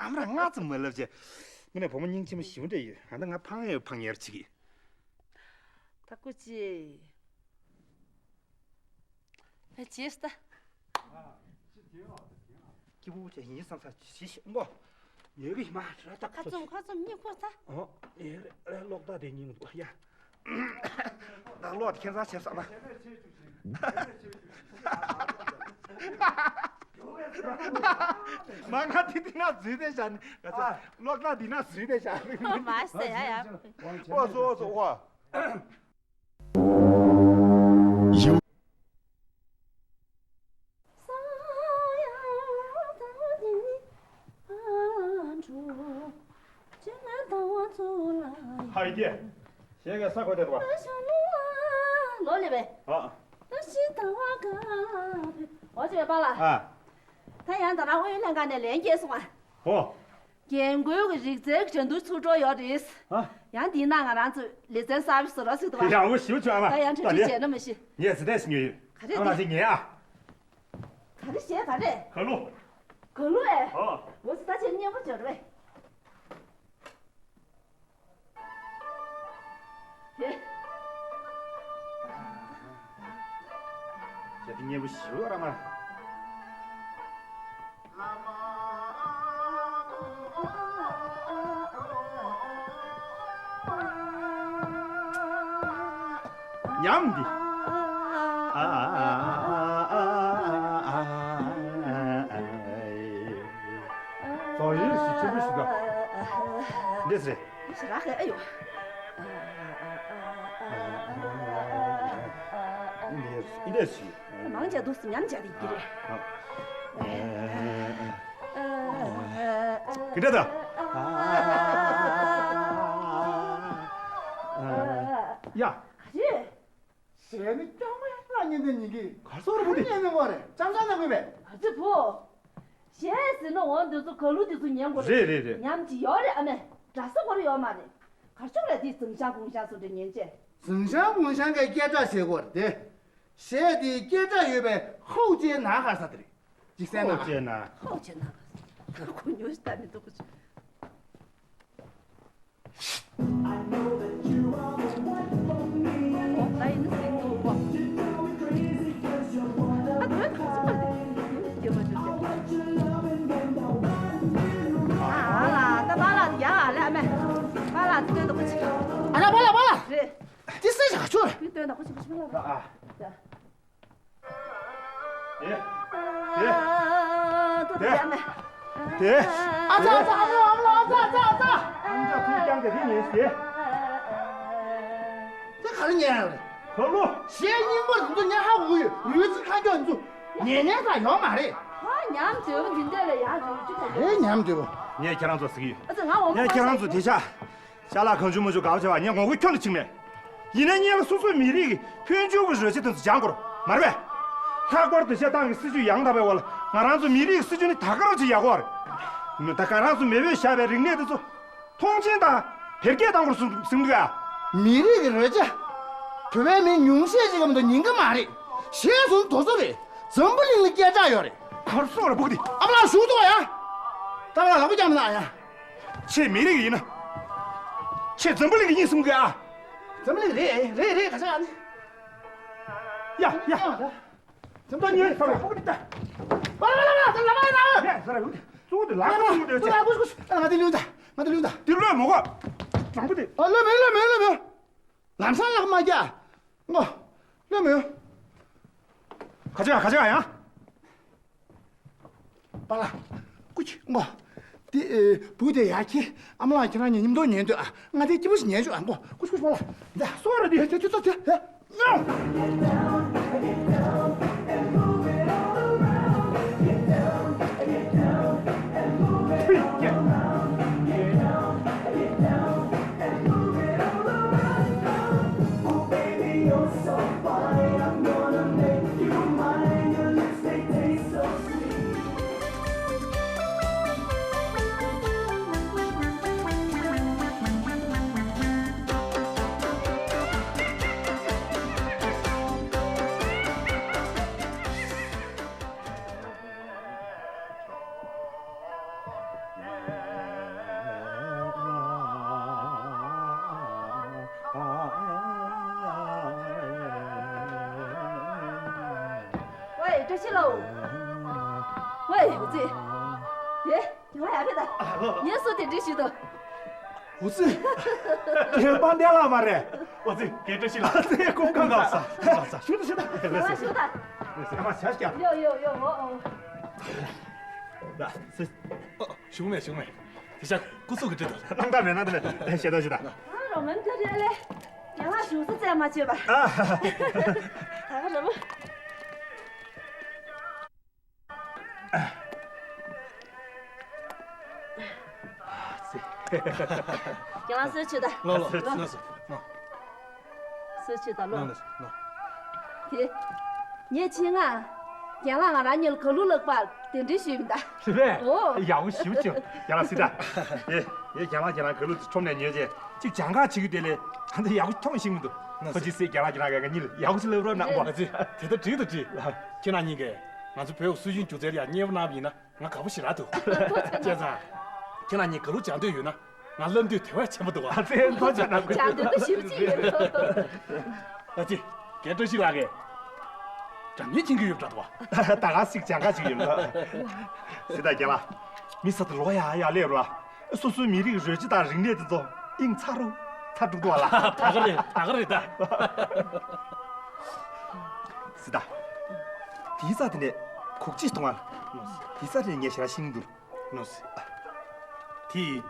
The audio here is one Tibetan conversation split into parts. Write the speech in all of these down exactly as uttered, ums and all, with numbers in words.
ཨ་མ་རང་ང་ཙམ་མ་ལབ་བྱས། དངོས་གནས་བུ་མོ་སྙིང་རྗེ་མོ་ཞེ་པོ་འདྲ་ཡོད། ཨ་ད་ང་ཕངས་ཡས་ཕངས་ཡས་ཅིག་གི། ད་སྐུ་མཁྱེན། ཨེ་བྱས་ད། སྐྱིད་པོ་ཅིག་ཡིན་བསམ་ས་ཞི་ཞི་མགོ། ཡོད་གི་མ་ར་ད་ཁ་བཙུམ་ཁ་བཙུམ་སྙིང་ཁུར་ཚ། ཨོ། ཨེ་རེད་ལོག་ལྟ་དེ་སྙིང་འདུག་ཡ། ད་ལོག་ཁྱེད་ཚ་བྱས་བསམ་ན། མ་ང་དེ་དེ་ན་འཛུལ་དེ་བཞག་ནི་ང་ཚ་ལོག་ལྟ་འདི་ན་འཛུལ་དེ་བཞག་ནི། མ་ཟེར་ཡ་ཡ། ཨོ་སོ་ཨོ་སོ་ཨོ། ཧའི་ཀྱེ། གཞན་གྱི་ས་གོ་དེ་རུ་བ། ལོ་ལེ་བས། ཨ། ད་ཤི་ད་བ་ག་ལ་བས། འོ་ཅེ་བས་པ་ལ། ཨ། ད་ཡང་ད་རང་ཨུ་ཡོན་ལྷན་ཁང་ནས་ལན་སྐྱེལ་སོང་ཨ། ཧོ། རྒན་རྒོན་གྱི་རིག་རྩལ་གྱི་འགྲན་བསྡུར་ཚུགས་འགྲོ་ཡོད་རེད། ཧ། ཡང་འདིའི་ནང་ང་རང་ཚོས་ལེ་ཚན་གསར་པ་བཟོ་རོགས་ཟེར་འདུག་བ། ཡང་ངོ་ཞིབ་བྱོས་ཨ་མ། ད་ཡང་གྲ་སྒྲིག་བྱས་ན་མ་ཤེས། ངས་ཟི་ཏས་ཉོས་ཡོད། ག་རེ་ཨ་མ་དེ་ངས་ཨ། ག་རེ་བྱས་ག་རེ། ག་ལོ། ག་ལོ་ཨེ། ཨ། འོ་ཟི་ད་བྱས་སྙན་པོ་བྱོས་རེད། ཡ་དེ་སྙན་པོ་ཞེ་པོ་ར་མ། ཉམས་འདི། ཨ། ཙོང་ཡིན་ཞིག་ཆེན་པོ་ཞིག་ག་འདི་ཟེར། ཞེ་དྲག་ཨེ་ཡོ། འདི་འདི་ཞིག་མང་ཆེ་འདུག་སེ་ཉམས་ཆག་འདི་གི་རེད། གི་འདྲ་ད། ཡ། ག་རེད། ཞེས་ནི་སྐྱོ་མ་ལ་ཉན་དེ་ཉིན་གི། གར་སོང་རེད་བུ་དེ། ཉན་ནི་མོ་རེད་ཅང་ཅང་ན་དགོས་པས། ཨ་ཙི་བུ། ཞེས་ཟེར་ན་འོ་འདི་ཚོ་ག་ལུ་འདི་ཚོ་ཉན་དགོས་རེད། རེད་རེད། ཉམས་ཀྱི་ཡོད་རེད་ཨ་མས། འདྲ་ས་གོ་རེ་ཡོད་མ་རེད། གར་ཕྱོགས་ལ་འདི་ཟིང་ཤང་གུང་ཤང་སོགས་འདྲ་ཉན་ཅེས། ཟིང་ཤང་གུང་ཤང་གི་སྐད་གྲགས་བྱེད་དགོས་རེད་དེ། ཞེས་དེ་སྐད་གྲགས་ཡོད་པའི་ཧོ་ཅེ་ན་གར་ས་དེ་རེད། ཅིག་སེ་ན། ཧོ་ཅེ་ན། ཧོ་ཅེ་ན་གར་ས། ད་ཁོ་ཉོ་ཤི་ད་མི་འདུག་གོ། དེ་སེ་བྱ་ཆོག་རེད། དེ། དེ། དེ། དེ། ཨ་ཙ་ཨ་ཙ་ཨ་ཙ་ཨ་ཙ་ཨ་ཙ། ཨ་ཙ་ཚུར་རྐྱང་དེ་རིང་ཡིན་ཟེར། དེ་ག་རེ་ཉན་ཡོད་རེད། ག་ལོ། གཞས་རྙིང་པ་དེ་ཚོ་ཉན་ཧ་གོ་གི་ཡོད། རོལ་རྩེད་ཁ་སྐྱོག་དེ་ཚོ་ཉན་ཉན་ས་ཡོད་མ་རེད། ཧ་ཉམས་དོད་པོ་འདི་འདྲ་ལ་ཡག་རོལ་རྩེད་ཁ་སྐྱོག་ག་རེ་ཉམས་དོད་པོ། ངས་ཁྱེད་རང་ཚོ་ཟེར་གི་ཡོད། ཨ་ཙི་ང་འོ་མ་ངས་ཁྱེད་རང་ཚོ་དེ་ཤ། ཤ་ལག་གང་བྱུང་མ་བྱུང་དགའ་བ་བྱས་པ་ངས་ངོ་རྒོལ་ཁྱོན་ནས་བྱེད་མེད། ཡིན་ན་སྔོན་ལ་སོ་སོའི་མི་རིགས་ཀྱི་འཕོ་འགྱུར་གྱི་རོལ་ཆ་དེ་ཚོ་སྦྱང་དགོས་རེད་མ་རེད་པས། ལྷག་པར་དུ་བཤད་སྟངས་ཀྱི་སྲིད་ཇུས་ཡང་དག་པའི་འོག་ལ་ང་རང་ཚོ་མི་རིགས་ཀྱི་སྲིད་ཇུས་ནི་ད་ག་རང་ཅིག་ཡག་པོ་རེད། ད་ག་རང་ཚོ་མེས་པོས་བཞག་པའི་རིག་གནས་དེ་ཚོ་མཐོང་ཆེན་དང་འཕེལ་རྒྱས་གཏང་དགོས་རེད་གསུངས་འདུག་ཨ། མི་རིགས་ཀྱི་རོལ་ཆ། བོད་པའི་མི་ཉུང་ཤས་ཅིག་གམ་དུ་ཉན་གི་མ་རེད། གཞས་བཟུང་དོ་ཚོ་རེད། འཛམ་བུ་གླིང་ལ་སྐད་གྲགས་ཡོད་རེད། གར་སོང་ར་སྤུ་གུ་དེ། ཨ་མ་ལགས་བཞུགས་འདུག་ཡ། ད་མ་ལགས་ལག་པ་བརྐྱངས་མི་གནང་ཡ། ཁྱེད་མི་རིགས་ཡིན་ན། ཁྱེད་འཛམ་བུ་གླིང་གི་ཡིན་གསུང་གི་ཨ། འཛམ་བུ་གླིང་རེད་རེད་རེད་ག་ས་ཨ་ནི། ཡ་ཡ། འཛམ་བུ་གླིང་ཡིན་ས་རེད་སྤུ་གུ་དེ་ད། ཨ་ལ་ལ་ལ་ལ་ལ་ལ། ཡ་ས་རེད་སྤུ་གུ་དེ་གཙོ་བོ་དེ་ལག་པ་སྤུ་གུ་དེ་ཡོད་ཆེ། ང་དེ་ལུས་ད་ང་དེ་ལུས་ད། དེ་ལོས་མོ་ག། དྲང་པོ་དེ། ཨ་ལོས་མེད་ལོས་མེད་ལོས་མེད། ལམ་སང་ལག་མ་རྒྱག་ངོ་། ལོས་མོ། ག་ཅི་ག་ཅི་ཡང་། པཱ་ལགས། ཀུ་ཅི་ངོ་། དེ་ཨེ་བུ་དེ་ཡར་ཁྱེར། ཨ་མ་ལགས་ཁྱེད་རང་གཉིས་མཉམ་དུ་ཉལ་སྡོད་ཨ། ང་དེ་སྐྱིད་པོ་ཞིག་ཉལ་བཅུག་ཨ་ངོ་། ཀུ་ཅི་ཀུ་ཅི་པཱ་ལགས། འདི་སོ་ར་དེ་དེ་དེ་དེ་དེ། ཕྱི་ལོ། ཝེ། འུ་ཚོས། ཡེ། རྒན་ལགས་ཡར་ཕེབས་དང་། ངས་སུ་དེ་འདྲ་ཞུས་དང་། འུ་ཚོས། རྒན་པ་འདས་ལགས་མ་རེད། འུ་ཚོས་རྒན་བཀྲ་ཤིས་ལགས། ཨ་ཙི། སྐུ་ཁམས་བཟང་། ཞུ་དང་ཞུ་དང་། ལགས་སོ། ཞུ་དང་། ཡོ་ཡོ་ཡོ། འོ་འོ། ལགས་སོ། བཞུགས་གནས་བཞུགས་གནས། དེ་ཤ་སྐུ་གཟུགས་ཀྱི་འདྲི་དང་། གནང་དག་མེད་གནང་དག་མེད། ཞེ་དྲག་ཞེ་དྲག། ཨ་རོ་མན་ད་རེ་ལེ། རྒན་ལགས་བཞུགས་ས་བཙལ་མ་བྱེད་པ། ཨ། ད་ག་རེད་མོ། རྒན་ལགས་གསོལ་ཇ་ད། ལོ་ལོ་ལོ། ལགས་སོ། གསོལ་ཇ་ད་ལོ། ལོ་ལོ་ལོ། དེ། ངས་ཆེད་མངགས། རྒན་ལགས་ང་རང་གཉིས་ལ་གར་གླུ་བསླབ་པར་གདན་འདྲེན་ཞུས་པ་ད། རེད་པས། འོ། ཡག་པོ་ཞེ་པོ་བྱུང་། རྒན་ལགས་སི་ད། ཨེ། ངས་རྒན་ལགས་ཁྱེད་རང་གར་གླུ་དེ་ཁྲོམ་ནས་ཉོས་རྗེས་གཅིག་སྦྱང་ག་བྱེད་ཀྱི་དེ་ལས་ད་འདི་ཡག་པོ་ཁྱོན་ནས་ཤེས་ཀྱི་མི་འདུག་ཁོ་ཅིག་སེ་རྒན་ལགས་ཁྱེད་རང་གིས་ང་གཉིས་ལ་ཡག་པོ་ཞིག་བསླབ་རོགས་གནང་། ཨ་ཙི། དེ་ད་འགྲིག་ད་འགྲིག་ཁྱེད་རང་གཉིས་ཀྱིས་ང་ཚོ་བོད་སྲོལ་རྒྱུན་སྒྱུ་རྩལ་ལ་ཡང་མཉེས་པོ་གནང་བ་ཡིན་ན། ང་དགའ་པོ་ཞེ་དྲག་འདུག་བྱས་ཙང་། ཁྱེད་རང་གཉིས་གར་གླུ་སྦྱང་འདོད་ཡོད་ན། ང་བསླབ་འདོད་དེ་བས་ཆེན་པོ་འདུག་བ། ཨ་ཙི། མདོ་ཆེ་ན་དགོས། སྦྱང་འདོད་ད་ཞེ་པོ་ཅིག་ཡོད། ཨ་ཙི། རྒན་བཀྲ་ཤིས་ལགས་ཀྱིས་སྒྲ་སྙན་མཁྱེན་གྱི་ཡོད་པ་འདྲ་འདུག་བ། ད་ག་ཟིག་སྦྱང་ག་ཅིག་ཡོད་ལ། སི་ད་རྒན་ལགས། མི་ས་ད་ལོག་ཡ་ཡ་ལས་རོ། སོ་སོའི་མི་རིགས་རོལ་ཆ་དང་རིག་གནས་དེ་ཚོ་དབྱིངས་ཚ་རུ་ཚ་འགྲོ་འདུག་བ་ལ། ད་ག་རེད། ད་ག་རེད་ད། སི་ད། དེའི་རྩ་དེ་ནས་གུག་ཅིག་གཏོང་ཨ། དེའི་རྩ་དེ་ནས་ངས་ཞེ་དྲག་ཤེས་ཀྱི་འདུག་ནོ་སི། དེ་ཡིན།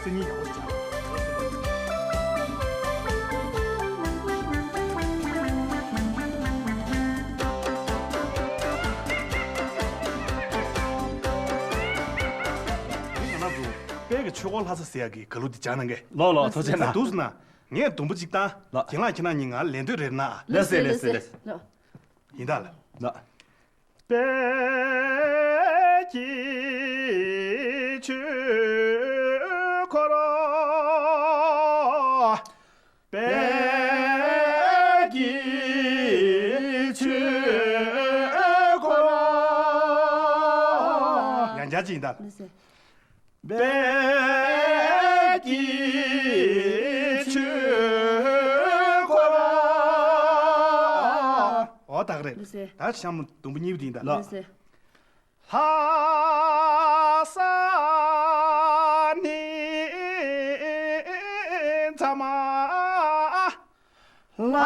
སེམས་ཉིད་ཡག་པོ་ཞིག་བྱ། ང་རང་ཚོ་དཔལ་གྱི་ཆོས་འཁོར་ལྷ་ས་ཟེར་ཡག་གི་གར་གླུ་འདི་སྦྱང་གནང་གི། ལོ་ལོ། ཐུགས་རྗེ་གནང་། འདུག་སེ་ན། ངས་དུམ་བུ་གཅིག་བཏང་། ལགས། རྒན་ལགས་ཁྱེད་རང་གཉིས་ང་ལེན་འདོད་རེད་ན། ལགས་སེ། ལགས་སེ། ལགས་སེ། ལགས། ཡིན་ད་ལ། ལགས། དཔལ་གྱི་ཆོས་འཁོར། དཔལ་གྱི་ཆོས་འཁོར། ཡང་བསྐྱར་ཅིག་ཡིན་ད། ལགས་སེ། དཔལ་གྱི་ཆོས་འཁོར། འོ་ད་ག་རེད། ལགས་སེ། ད་གཤམ་དུམ་བུ་གཉིས་པ་དེ་ཡིན་ད། ལགས་སེ། ལྷ་ས་ནི་མཚམས། ལྷ་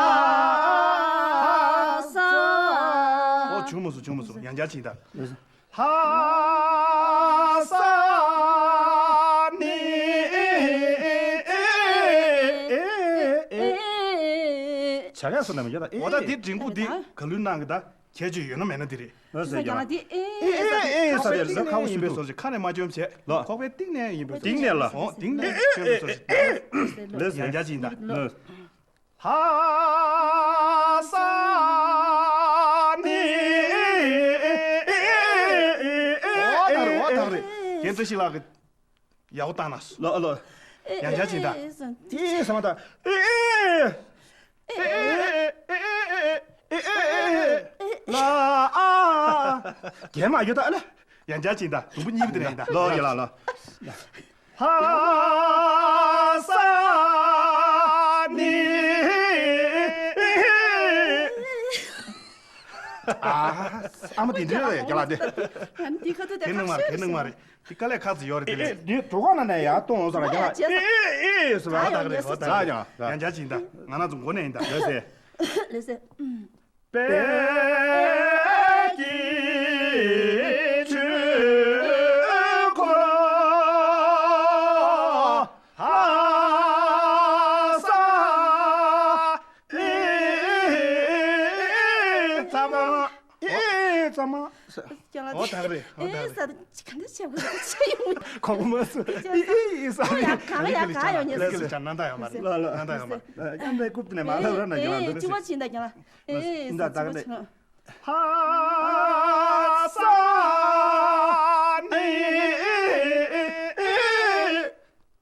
ས། ཨོ་བྱུང་མ་སོང་། བྱུང་མ་སོང་། ཡང་བསྐྱར་ཅིག་ཡིན་ད། ལྷ་ས་ནི། བྱ་སྐད་སོགས་ནས་མི་བརྒྱབ་ད། འོ་ད་འདི་འགྲེང་ཕུག་འདི་ག་ལུས་གནང་གི་ད། ཁྱད་ཆོས་ཡོད་ན་མེད་ན་འདི་རེད། ལགས་སོ། ཡང་ལ་འདི་ཨེ་ཨེ་ཨེ་ཨེ་ས་རེད། ཁ་ཡིན་པའི་བཟོ་ཞིག་ཁ་ནས་མ་བཅོམ་བྱས། ལགས། ཁོག་པའི་གཏིང་ནས་ཡིན་པའི་བཟོ་ཞིག་གཏིང་ནས་ལ། འོ་གཏིང་ནས་བཅོམ་པའི་བཟོ་ཞིག་ལགས་སོ། ཡང་བསྐྱར་ཅིག་ཡིན་ད། ལགས། ལྷ་ས་ནི། འོ་ད་རེད། འོ་ད་རེད། རྒན་བཀྲ་ཤིས་ལགས་ཀྱི། ཡག་པོ་བཏང་ན། ལོ་ལོ། ཡང་བསྐྱར་ཅིག་ད། ཨེ་ཟེར་མ་ད། ཨེ་ཨེ། ལ་ཨ། རྒན་མ་ཡོད་ད་ཨ་ལ། ཡང་བསྐྱར་ཅིག་ད། དུམ་བུ་གཉིས་པ་དེ་ནས་ཡིན་ད། ལོ་ཡ་ལ་ལོ། ལྷ་ས་ནི། ཨ། ཨ་མ་དེ་འདྲ་ཡ་ལ་དེ། ཨ་ནི་དེ་ཁ་ཐུག་དེ་དེ་ནང་མ་རེད། དེ་ནང་མ་རེད། དེ་དཀའ་ལས་ཁག་ཙམ་ཡོད་རེད། དེ་ལས། ཨེ་ཨེ། དེ་གྲོད་ཁོག་ནང་ནས་ཡར་གཏོང་འོང་ས་ར་རྒྱ་ལ། ཨེ་ཨེ་ཨེ་ཟེར་བ། ད་ག་རེད། ད་ག་རེད། ཡང་བསྐྱར་ཅིག་ཡིན་ད། ང་རང་ཚོ་མགོ་ནས་ཡིན་ད། ལགས་སེ། ལགས་སེ། དཔལ་གྱི་ཆོས་འཁོར་ལྷ་ས་ཨེ་ཨེ་ཨེ་ཨེ་ཨེ། ཨེ་ཙམ་མ། ཨེ་ཙམ་མ། ཀྱང་ལ། འོ་ད་ག་རེད། འོ་ད་ག་རེད། ཨེ་ས་ད་ག་འདྲ་བྱེད་དགོས་ཆེ་ཡོང་། གོང་མ་སུ། ཨེ་ཨེ་ཨེ་ས། ཨོ་ཡ་ག་ལ་ཡ་ག་ཡོང་ཉེ་ལགས་སོ། ཅང་ན་ད་ཡོང་མ་རེད། ལ་ལ། ན་ད་ཡོང་མ་རེད། ཡང་མེད་རྐུབ་ནས་མ་ལབ་ར་ན་ཡོང་། ཨེ་ཨེ་ཅི་བ་ཕྱིན་ད་ཀྱང་ལ། ཨེ་ཨེ་ད་ད་ག་རེད། ལྷ་ས་ནི།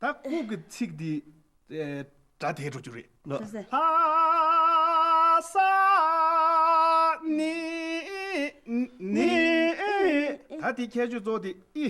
ད་རྐུབ་ཀྱི་ཚིག་འདི། ཨེ། སྒྲ་དེ་འགྲོ་རྒྱུ་རེད། ལགས། ལྷ་ས་ནི། ནི། ད་དེ་ཁྱད་ཆོས་གཙོ་བོ་དེ་ཨི།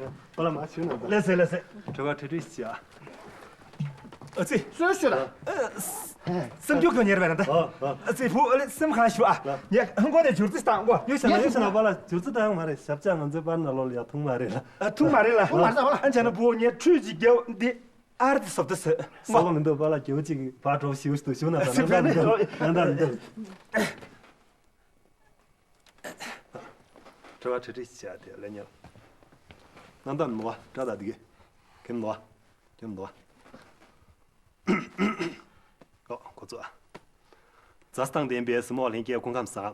པ་ལ་མ་ཞུ་ན། ལགས་སེ་ལགས་སེ། དྲི་བ་དྲིས་དྲིས་བྱས་ཨ། ཨ་ཙི། སུས་ཞུ་ལ། སེམས་སྐྱོ་སྐྱོ་ཉེར་བས་ན་ད། ཨ་ཙི་བུ་ཨ་ལེ་སེམས་ཁང་ཞུ་ཨ། ངས་ཧང་གོ་ནས་བྱུར་ཙི་བཏང་གོ། ཡོད་ཤ་ན་ཡོད་ཤ་ན་པ་ལ་བྱུར་ཙི་བཏང་མ་རེད། ཞབས་ཆ་ང་ཚོའི་པར་ན་ལོ་ལ་ཡ་ཐུང་མ་རེད་ལ། ཨ་ཐུང་མ་རེད་ལ། ཨ་ཅག་ན་བུ་ངས་ཁྲུས་ཅིག་རྒྱབ་འདི། ཨར་དེ་སོབ་ཏུ་ཟེར། ས་ལོ་མི་འདུག་པ་ལ་རྒྱལ་བོ་གཅིག་གིས་ཕར་འགྲོ་ཞིག་ཏུ་ཞུ་ན་ད་ནང་ལྟར་མི་འདུག་ནང་ལྟར་མི་འདུག་དྲི་བ་དྲིས་དྲིས་བྱས་ཏེ་ལན་ཉོན། ནང་ལྟར་མི་འདུག་པ་དྲ་ད་དེ་གི་གི་མི་འདུག་པ་གི་མི་འདུག་པ། ཨོ་ཁོ་ཚོ་ཨ། མཛའ་སྟངས་ལྡན་པའི་གཟིགས་མོ་བ་ལྷན་རྒྱས་སྐུ་ཁམས་བཟང་།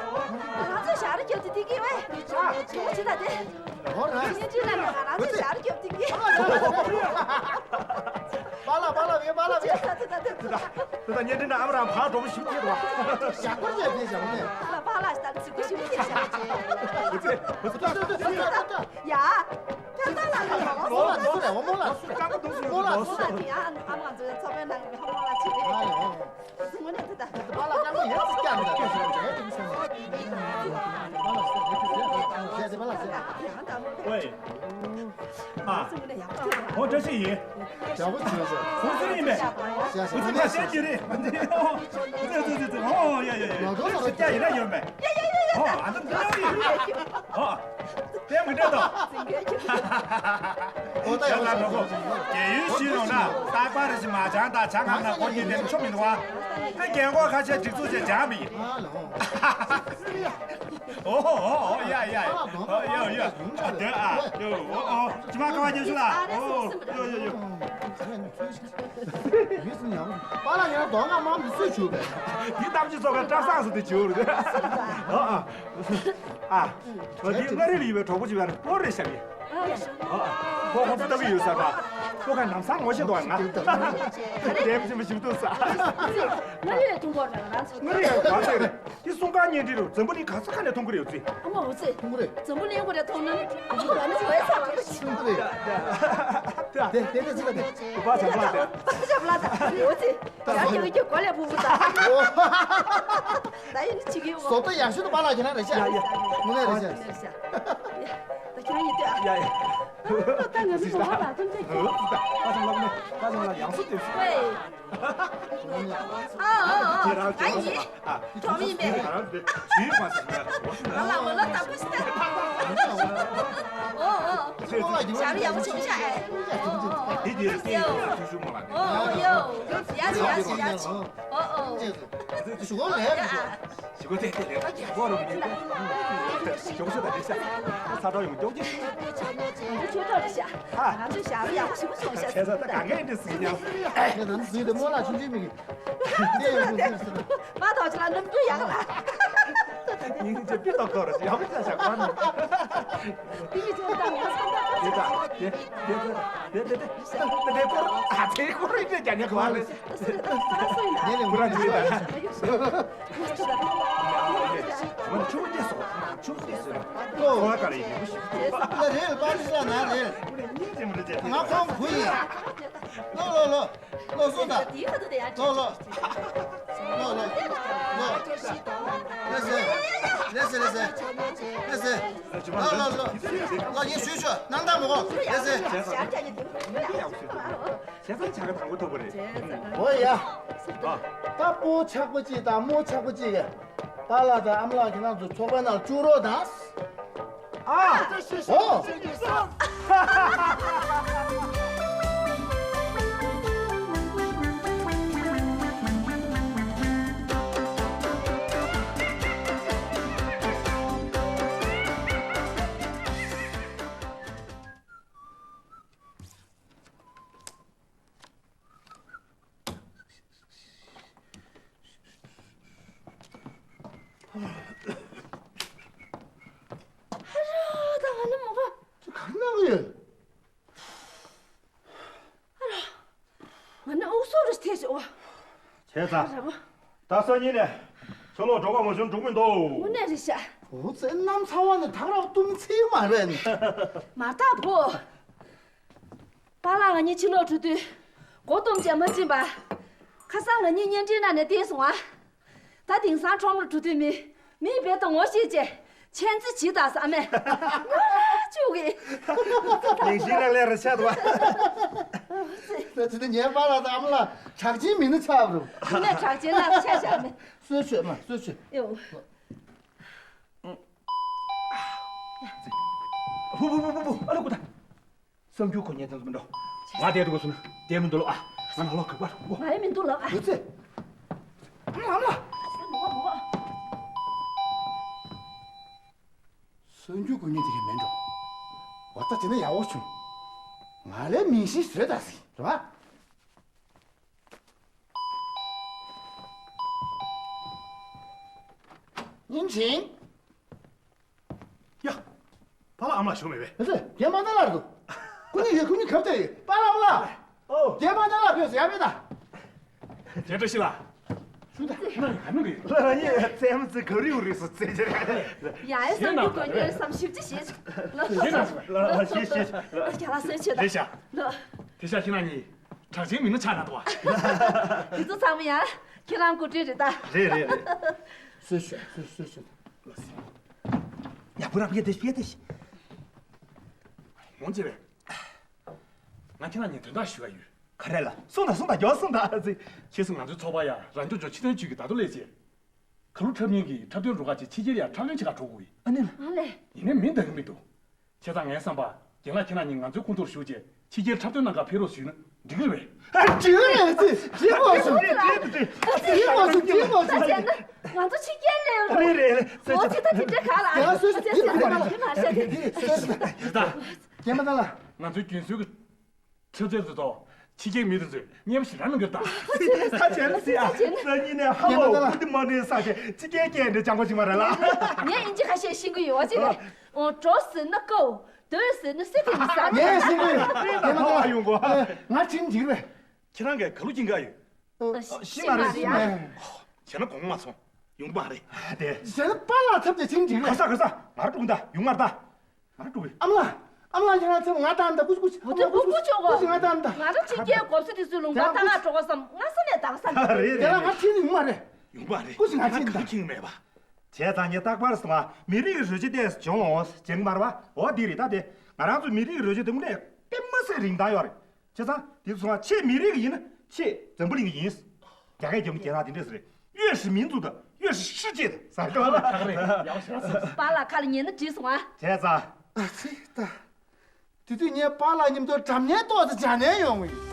ཆུང་ཆུང་ད་དེ། ཧོ་ར། བརྙན་འཕྲིན་ནང་ནས་ང་རང་ཚོ་ཞར་རྒྱབ་ཏིང་གི། པཱ་ལགས་པཱ་ལགས་ཡོད། པཱ་ལགས་ཡོད། ད་ད་ད་ད་ད། ད་ད་བརྙན་འཕྲིན་ནང་ཨ་མ་རང་ཕར་འགྲོ་མི་ཞིག་སྐྱེས་འདུག་བ། ཞག་པར་ཡོད་དེ་ཞག་ནས། པཱ་ལགས་ད་ཚིག་པ་ཞིག་སྐྱེས་ཞག་ནས། ད་ད་ད་ད་ད། ཡ། ད་ད་ལ་ལ་ལ་ལ་ལ་ལ་ལ། སྐམ་པོ་འདུག་སེ་ཡོད་འདུག་བ། ད་ཡ་ཨ་མ་ང་ཚོའི་ཚོགས་པའི་ནང་གི་ཧ་མོ་ལ་ཆེ་རེད། དངོས་གནས་ད་ད། པཱ་ལགས་སྐྱབས་མགོན་ཡར་ཙམ་བཀྱག་ན་ད་ལྟ་ཞོག་ལས་དེ་མི་སྲིད་ནས། པཱ་ལགས་ཟེར་དེ་ཟེར་ཟེར་དེ་པཱ་ལགས་ཟེར། ཝེ། ཨ། ཨོ་བཀྲ་ཤིས་ཡིན། ཡག་པོ་བྱུང་ཟེར། བུ་ཚོ་ཡིན་པས། བྱས་བུ་ཚོ་ཁ་ཤས་ཀྱི་རེད། བུ་ཚོ་ཚོ་ཚོ་ཚོ། ཨོ་ཡ་ཡ་ཡ། ལོ་ཏོག་ལ་ཡིན་ན་ཡོད་པས། ཨོ་ཨ་ནི་འདི་ཡོད། ཨོ། དེ་མི་འདྲ་དང་། ཨོ་ད་ཡག་པོ་བྱུང་། རྒན་ཡོལ་ཞུས་ཡོང་ན་རྟག་པར་རེ་ཞིག་མ་སྦྱངས་དང་ཆ་ངམ་ན་སྒོ་གཉིས་དེ་ཆོ་མི་འདུག་ཨ། ད་རྒན་གོག་ཁ་ཤས་སྒྲིག་འཛུགས་བྱས་སྦྱངས་པ་ཡིན། ཨོ་ཨོ་ཨོ་ཡ་ཡ། ཨོ་ཡ་ཡ། ཨ་དེ་ཨ་ཡོ་ཨོ་ཨོ་ཅི་མ་ཀ་བ་རྒྱལ་ཤོད་ལ། ཨོ་ཡོ་ཡོ་ཡོ། པཱ་ལགས་ཡང་དོ་སྣང་མང་མི་སུས་བྱུག་པས། འདི་གཏམ་ཅི་ཚོགས་ཀ་བཀྲ་བཟང་སུ་དེ་བྱུག་རེད། ཨ་ཨ། ཨ། ཨ། འདི་མངའ་རིས་ལ་ཡོད་པའི་གྲོགས་པོ་ཅིག་ཡོད་རེད། སྤོ་རེད་ཤག་ཡིན། ཨ། ཁོ་ཁོང་ཚོ་ལྟ་གི་ཡོད་ས་རེད་པ། ཁོ་ག་ལམ་སང་ངོ་ཤེས་འདུག་ང་། དེབ་ཅིག་མ་ཞིབ་ཏུ་ས། མངའ་རིས་ལ་མཐོང་གོ་རང་རང་ཚོ། མངའ་རིས་ཡང་ག་ཚོད་རེད། དེ་སྲུང་སྐར་བརྙན་འཕྲིན་རུ་འཛམ་བུ་གླིང་ག་ས་ག་ནས་མཐོང་གི་རེད་ཟེར། ཨ་མ་འོ་ཙི། མཐོང་གི་རེད། འཛམ་བུ་གླིང་ག་རེ་མཐོང་ན་ནི་ཨ་མ་ང་ནི་འོ་ཙི་ལ་མཐོང་གི་རེད། དེ་དེ་དེ་ཅི་ལ་དེ། བུ་པ་ཚང་མ་དེ། པ་ཚང་མ་ལ་ད་འོ་ཙི། ཡང་ཡང་ཡང་གོ་ལས་བུ་བུ་ད། ད་ཡིན་ཅི་གི་འོ། བཟོ་ལྟ་ཡག་ཤོས་དུ་པཱ་ལགས་ཀྱི་ན་རེད་ཤག་ཡ་ཡ། དངོས་གནས་རེད་ཤག་ད་ཁྱེད་རང་ཡིན་ལྟོས་ཨ། ཡ་ཡ། ད་ང་ཚོ་ནོར་བ་ལ་ཐམས་ཅད་ཀྱི། ཨ་ཙམ་ལབ་ནས་ཨ་ཙམ་ལ་ཡང་སུ་དེ་སུ། ཨ་ཨ་ཨ་ཨ་ཡིན། གྲོགས་ཡིན་པས། ང་ལ་ངོ་ལ་ལྟ་བུ་ཞིག་ཨོ་ཨོ། ཞབས་ཡག་པོ་བྱུང་ཤག་ཨེ། ཨོ་ཨོ། དེ་དེ་དེ་ཡོ། ཐུགས་ཤུགས་མ་ལ་ནས། ཨོ་ཨོ་ཡོ། ཡ་ཆི་ཡ་ཆི་ཡ་ཆི། ཨོ་ཨོ། ཞུ་གོ་ལས། ཞུ་གོ་དེ་དེ་ལས་ཀ་རྒྱག་གོ་རུ་མི་འདུག་ཞུ་གོ་ཤོད་ད་དེ་ཤ། ས་ཏོག་ཡོང་མགྱོགས་ཀྱི་ཤུ། ང་ཚོ་ཆོས་གྲོགས་རེད་ཤག་ང་ཚོ་ཞབས་ཡག་པོ་ཞེ་པོ་བྱུང་ཤག་བྱས་ཙང་ད་གང་གས་འདི་སྲིད་ཀྱང་། ངས་ད་ནི་ཟིན་ཏེ་རྨོ་ལགས་ཆུང་ཆུང་མིག་གིས། འདི་ཡོད་ཟིན་ཟིན་ཟིན། མ་ཐོག་ཆུ་ལ་སྣུམ་འདུ་ཡག་ལ། ཡིན་ཅེ་པི་ཏོག་ཏོག་རེད་ཡག་པོ་ཆ་ཤག་གོ་ནི། པི་ཡི་ཆུ་ལ་ད་ངོ་ཚ་ད། དེ་ད་དེ་དེ་དེ་དེ་དེ་དེ་དེ་སྐོར་ད་དེ་སྐོར་རིག་གནས་རྒྱ་ཉག་གོ་ལེ། ངས་ལས་འགུལ་ར་འཇུས་ད། ང་ཆུ་བོ་རྒྱས་སོ། ཆུ་བོ་རྒྱས་སོ། ལོ། ཁོ་བ་ག་རེ་ཡིན་ཞིག་ལ་རེད་པར་ཤ་ན་རེད། ང་ཁོང་བུ་ཡིན། ལོ་ལོ་ལོ། ལོ་སོ་ད། ལོ་ལོ། ལོ་ལོ། ལོ། ལེ་སེ་ལེ་སེ། ལེ་སེ། ལོ་ལོ་ལོ། ལོ་ཡིན་ཞུ་ཞུ་ནང་ད་མོ་གོ་ལེ་སེ། བྱས་ཙང་བྱ་ག་དང་པོ་ཐོབ་པ་རེད། འོ་ཡ། ད་སྤོ་ཆག་པོ་གཅིག་དང་རྨོ་ཆག་པོ་གཅིག་གིས་པཱ་ལགས་དང་ཨ་མ་ལགས་ཁྱེད་རང་ཚོ་ཚོགས་པའི་ནང་བཅུག་རོགས་དང་། ཨ། འོ། ཨ་རོ། ད་ང་ནི་མོ་ག་ཁྱོད་ག་རེ་གནང་གི་ཡོད། ཨ་རོ། ང་ནི་ཨུ་སུ་རུ་ཐེ་ཤོ་བ། བྱས་ཙང་། ཨ་རོ། ད་སང་ཉིན་ནས་ཕྱི་ལོགས་འགྲོ་ག་མ་བྱུང་འགྲོ་གི་མི་འདུག་དངོས་གནས་རེད་ཤག་འུ་ཚོའི་གནམ་ཚ་བ་ནི་ཐག་རག་གཏུམ་ཚིག་མ་རེད། མ་ཐག་བུ། པཱ་ལགས་ང་གཉིས་ཕྱི་ལོགས་འགྲོ་དུས་སྒོ་སྟོང་བཅས་མ་ཕྱིན་པ། ཁ་སང་ང་གཉིས་བརྙན་འཕྲིན་ནང་ནས་བལྟས་སོང་ཨ། ད་དེང་སང་ཁྲོམ་ལ་འགྲོ་དུས་མི་མིས་རྦད་དེ་ངོ་ཤེས་བྱས་མཆན་ཚི་བྱིས་དང་བསམ་མས། ང་ར་བཅུག་གི་ལིང་ཤི་ལག་ལས་ར་ཆད་བ། ད་ཅི་ད་ངའི་པཱ་ལགས་དང་ཨ་མ་ལགས་གྲགས་ཅན་མིན་ན་ཆགས་རུང་། ངས་གྲགས་ཅན་ལ་ཆ་བཞག་མེད། གསོལ་མཆོད་མ་གསོལ་མཆོད། ཡོ། བུ་བུ་བུ་བུ་བུ་ཨ་ལ་ཀུ་ད། གསར་འགྱུར་གོ་ཉན་ཙམ་མི་འགྲོ། ང་བསྡད་འདུག་གོ་སོང་ན་བསྡད་མི་འདུག་ལོ་ཨ། ང་ནང་ལོགས་ག་པར་འགྲོ། ང་ཡི་མི་འདུག་ལོ་ཨ། ཡོད་ཚེ། ཨ་མ་ཨ་མ། གསར་འགྱུར་གོ་ཉན་དེ་རིང་མེད་འགྲོ། འོ་ད་དེ་ན་ཡག་པོ་བྱུང་། ང་ལས་མིང་ཤིང་བཟོས་ད་ཟིག་རེད་བ། ཉིན་ཆིང་། ཡ། པཱ་ལགས་ཨ་མ་ལགས་བཞུགས་མེད་པས། ཨ་ཙི། རྒན་པཱ་ལགས་འདུག་སྐུ་ཉིད་ཡོད། སྐུ་ཉིད་གབ་བསྡད་ཡོད། པཱ་ལགས་ཨ་མ་ལགས། ཨོ། རྒན་པཱ་ལགས་ཕེབས་སོང་། ཡར་ཕེབས་དང་། རྒན་བཀྲ་ཤིས་ལགས། ཞུ་དང་། ཁྱེད་རང་ག་ནང་གི་ཡོད། ལགས་ཡིན། རྩེད་མོ་རྩེ་ག་རེ་ཡོད་རེད་སོ་རྩེད་ཀྱི་རེད། ཡ་ཡ་བསམ་གྱི་དགོས་ཉེར་བསམ་ཞིབ་ཅིག་བྱེད། ལགས་ལགས་ཞེས་ཞེས། ལགས་རྒྱ་ལགས་སོན་ཆེ་ད། རེད་ཤག་ལགས། དེ་ཤག་ཁྱེད་རང་གཉིས་གྲགས་ཅན་མི་སྣ་ཆགས་ན་འདུག་བ། འདི་ཚོ་ཚང་མ་ཡང་ཁྱེད་རང་གོ་སྒྲིག་རེད་ད། རེད་རེད་རེད། སོ་སོ་སོ་སོ་སོ། ཡ་བུ་ར་ཕེ་དེ་ཕེ་དེ། ཡོང་ཅེས་རེད། ང་ཁྱེད་རང་གཉིས་དོན་དག་ཞུ་ག་ཡོད། ག་རེ་ལ། གསུངས་དང་གསུངས་དང་མགྱོགས་གསུངས་དང་ཨ་ཙི། ཁྱེད་ཚོ་ང་ཚོའི་ཚོགས་པ་ཡ་རང་སྐྱོང་ལྗོངས་སྤྱི་དོན་ཅུས་ཀྱི་ད་དུ་ལས་བྱེད། ཁ་ལོ་འཁྲབ་མཁན་གྱི་འཁྲབ་སྟོན་རུ་ཁག་ཅིག་ཕྱི་རྒྱལ་ཡར་འཁྲབ་སྟོན་བྱེད་ག་འགྲོ་དགོས་ཡིན། ཨ་ནི་ལ། ཨ་ལས། ཡིན་ནའི་མི་འདང་གི་མི་འདུག་བྱས་ཙང་ངའི་བསམ་པ། རྒན་ལགས་ཁྱེད་རང་གཉིས་ང་ཚོའི་ཁོངས་གཏོགས་ཞུགས་རྗེས་ཕྱི་རྒྱལ་འཁྲབ་སྟོན་གནང་ག་ཕེབས་རོགས་ཞུས་ན་འགྲིག་གི་རེད་པས། ཨ་འགྲིག་གི་རེད་ཟེར། འགྲིག་དགོས་སོང་། འགྲིག་དགོས་སོང་། འགྲིག་དགོས་སོང་། འགྲིག་དགོས་སོང་། ད་བྱས་ན་ང་ཚོ་ཕྱི་རྒྱལ་སླེབས་རོགས། རེད་རེད་རེད། ངོ་ཚ་ད་དེ་འདྲ་ག་ལ་ཨ། ཡ་སོ་སོ། འདི་མ་རེད། འདི་མ་རེད། རེད་ད། རྒན་པ་ད་ལ། ང་ཚོའི་རྒྱུན་སྲོལ་གྱི་འཁྲབ་རྩལ་དེ་ཚོ་ཕྱི་རྒྱལ་མི་དེ་ཚོས་མཉེས་པོ་ཞེ་དྲག་གནང་གི་རེད་ད། ད་བྱས་ན་སྲིད་ཨ། སང་ཉིན་ནས་ཧ་ལོ་ཀུ་ཏི་མ་ནི་ས་ཆེ་ཕྱི་རྒྱལ་སྐད་འདྲ་སྦྱང་པོ་ཞིག་མ་རེད་ལ། ངས་ཨིན་ཇི་ཁ་ཤས་ཤེས་ཀྱི་ཡོད་པ་ཅིག་རེད། འོ་འགྲོ་ཟེར་ན་ཀོ། སྡོད་ཟེར་ན་སི་ཏི་ནི་ས། ངས་ཤེས་ཀྱི་ཡོད། རྒན་པ་ད་ལ་ཡོང་གོ། ང་ཁྲིམས་འཇིག་རེད། ཁྱེད་རང་གིས་ག་ལུ་སྦྱིན་ག་ཡོད། ཤི་མ་རེད། ཤི་མ་རེད། བྱས་ན་དགོངས་མ་ཚོམས། ཡོང་གི་མ་རེད། དེ། བྱས་ན་པཱ་ལགས་ཚབ་དེ་ཕྱིན་འགྲིག་ག་རེད། ས་ག་ས་ང་ར་ཀྲུང་ད་ཡོང་མར་ད། ང་ར་ཀྲུང་གི། ཨ་མ་ལགས། ཨ་མ་ལགས་ཁྱེད་རང་ཚབ་ང་ད་ད་ཀུ་ཀུ་ཀུ་ཀུ་ཀུ་ཀུ་ཀུ་ཀུ་ང་ད་ད། ང་ར་ཕྱི་རྒྱལ་གོམས་སྲོལ་དེ་ཚོའི་ལུང་པ་ད་ང་འགྲོ་ག་བསམ་ང་ས་ནས་ད་བསམ། རེད་རེད། དེ་ལ་ང་ཕྱིན་ཡོང་མ་རེད། ཡོང་གི་མ་རེད། ཀུ་ཤི་ང་ཕྱིན་ད། ཁྱིང་མེད་པ། བྱས་ཙང་ངས་རྟག་པར་སོང་ང་མི་རིགས་ཀྱི་རོལ་ཆ་ཏོག་ཙམ་སྦྱོང་འོང་ཟེར་གྱི་མ་རེད་པ། འོ་འདི་རེད་ད། དེ་ང་རང་ཚོ་མི་རིགས་ཀྱི་རོལ་ཆ་དེ་དངོས་གནས་དཔེ་མི་སྲིད་རིན་ཐང་ཡོད་རེད། བྱས་ཙང་དེ་སོང་ང་ཁྱེད་མི་རིགས་ཀྱི་ཡིན་ན་ཁྱེད་འཛམ་བུ་གླིང་གི་ཡིན། རྒྱ་སྐད་རྒྱབ་ན་རྒྱལ་ཐང་དེ་འདྲས་རེད། 越是民族的，越是世界的 ཟེར་གི་ལ། ཁག་རེད། ཡག་ཤ་ཟེར། པཱ་ལགས་ཁ་ལ་ཉན་ན་འགྲིག་སོང་ཨ། བྱས་ཙང་། ཨ་ཙི་ད། དེ་དུས་ངས་པཱ་ལགས་མཉམ་དུ་འགྲམ་ནས་ཏོག་ཙམ་སྦྱར་ནས་ཡོང་གི་ཡིན།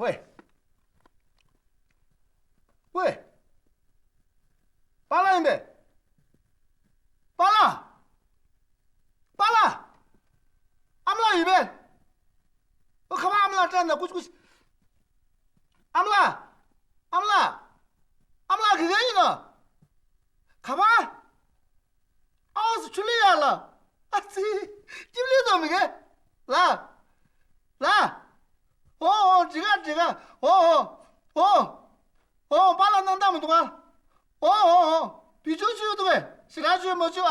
ཝེ། ཝེ། པཱ་ལགས་ཡིན་པས། པཱ་ལགས། པཱ་ལགས། ཨ་མ་ལགས་ཡིན་པས། ཨོ་ཁ་པར་ཨ་མ་ལགས་སྤྲད་ན་ཀུ་ཅི་ཀུ་ཅི། ཨ་མ་ལགས། ཨ་མ་ལགས། ཨ་མ་ལགས་དགེ་རྒན་ཡིན་ནོ། ཁ་པར། ཨའོ་སི་ཆུ་ལི་ཡ་ལ། ཨ་ཙི། སྐྱིབ་ལི་དོ་མི་གེ། ལ། ལ། ཨོ་ཨོ་འགྲིག་ག་འགྲིག་ག་ཨོ་ཨོ། ཨོ། ཨོ་པཱ་ལགས་སྣང་དག་མི་འདུག་ག་ཨོ་ཨོ་ཨོ། བི་ཆུ་ཆུ་འདུག་གས། ཞེ་དྲག་ཆུ་མ་ཆུ་ཨ།